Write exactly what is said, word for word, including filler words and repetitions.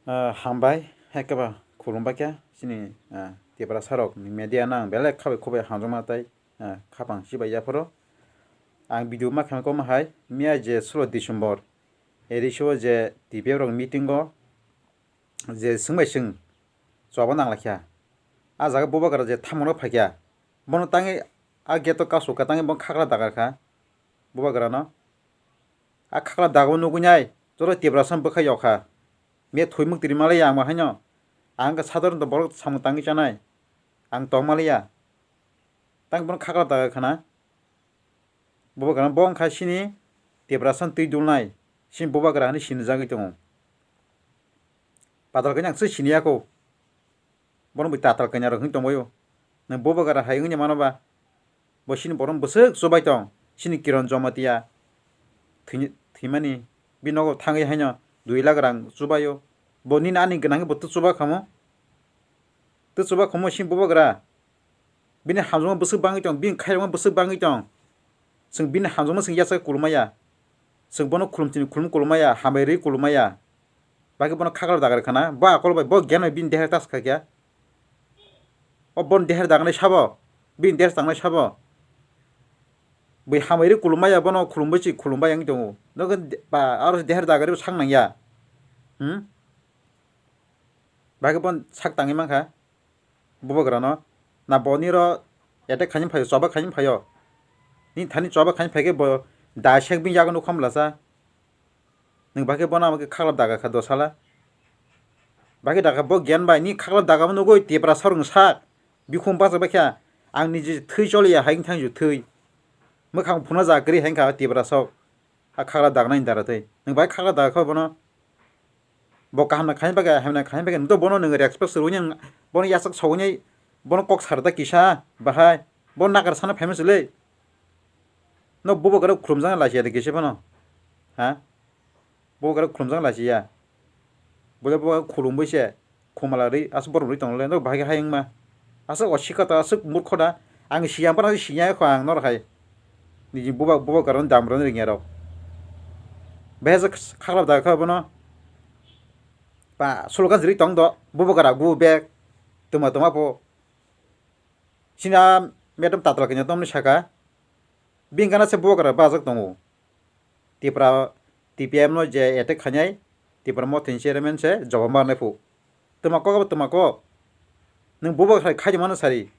Ah, hambai, hai khe ba khulumbai khe chini, ah, Tiprasa rok ni media no ang belai kha bai khubai hamjakma tei, ah, khapang chibai yaphoro. Ang video ma khaima koma hai, miya je sulo December, A D C o je T P F rok meeting o je swng bai swng choba nang lai kha. Ah jaga bubagra je thamono phai kha, bono tangwi ah gate o kasu kha, tangwi bono khakla dagar kha bubagra no. Ah khakla dago nugwi nai, joto Tiprasa bwkha yok kha. Me thwi muk tiri malaya ang bo haino. Ang khe sadharon to borok samung tangwi chanai. Ang tong malaya. Tang bono khakla daga khana. Bubagra bo wngkha chini Tiprasa twi dulnai. Chini bubagra hinwi sinijagwi tongo. Patal khe ang se siniya kho. Bono bai tatal kainarok hinwi tongbaio. Nwng bubagra hai wngya mano ba? Bo chini borok bwswk chubai tong. Chini Kiron Jamatia thwini, thwimani. Bini nogo thangwi haino dui lakh rang chubaio. Bo nini ani gwnangwi bo twi chuba khamo. Twi chuba khamo chini bubagra. Bini hamjakma bwswk bangwi tong, bini khairokma bwswk bangwi tong. Chwng bini hamjakma chwng yachak kulumaya. Chwng bono khulum chini khulum kulumaya, hambai rwi kulumaya. Bagwi bono khakla dagar khana, bo akol bai, bo gyan bai bini deher tas kha kya. O bono deher dagnai sabo, bini deher tangnai sabo. Bui hambai rwi kulumaya, bono khulumbai chi khulumbai wngwi tongo. Nogo de-, ba, aro deher dagar rwi sak nangya. Hmm? Bagwi bono sak tangwi mankha. Bubagrano na boni ro attack khaini phaio, choba khaini phaio. Ni thani choba khaini phaikhe bo da sek bini yago nukha mlasa. Nwng bagwi bono amo khe khaklap daga kha dosala. Bagwi daga bo gyan bai ni khaklap daga bo nugwi Tiprasa rok sak. Bikhung bachak bai kha ang niji thwi choliya hai wngthang ju thwi. Mwkhang phunajak kwrwi hai wngkha Tiprasa rok. A khaklap dagnai ni dara twi. Nwng bai khaklap daga kha bono. Bo kaham na khaini bagwi, hamya na khaini bagwi, nwng to bono nwng respect se rwini, bono yachak sogwini, bono kok sar da kisa, bahai, bo nakar sana famous le. No bubagra khulumjak lachiya de kisa bono. Ha? Bubagra khulumjak lachiya. Bole bo khulumbai se, khumala ri, aswk borok ri tongole, no bahai hai wngma. Aswk osikha ta, aswk murkho da. Ang siyang phano siyang kho ang nor hai. Niji buba, bubagrano dam rwna ringya rok. Behai khaklap da kha bono. Ba slogan jiri tong do, bubagra gu bag. Tuma tuma po. Sina madam tatla kanya tomni saka. Bingana se bubagra bajak tongo. Tipra, T P M no je attack khainai, Tipra Motha ni chairman se joba manai phu. Tuma kok abo tuma kok. Nwng bubagra khai khaidi mano sari.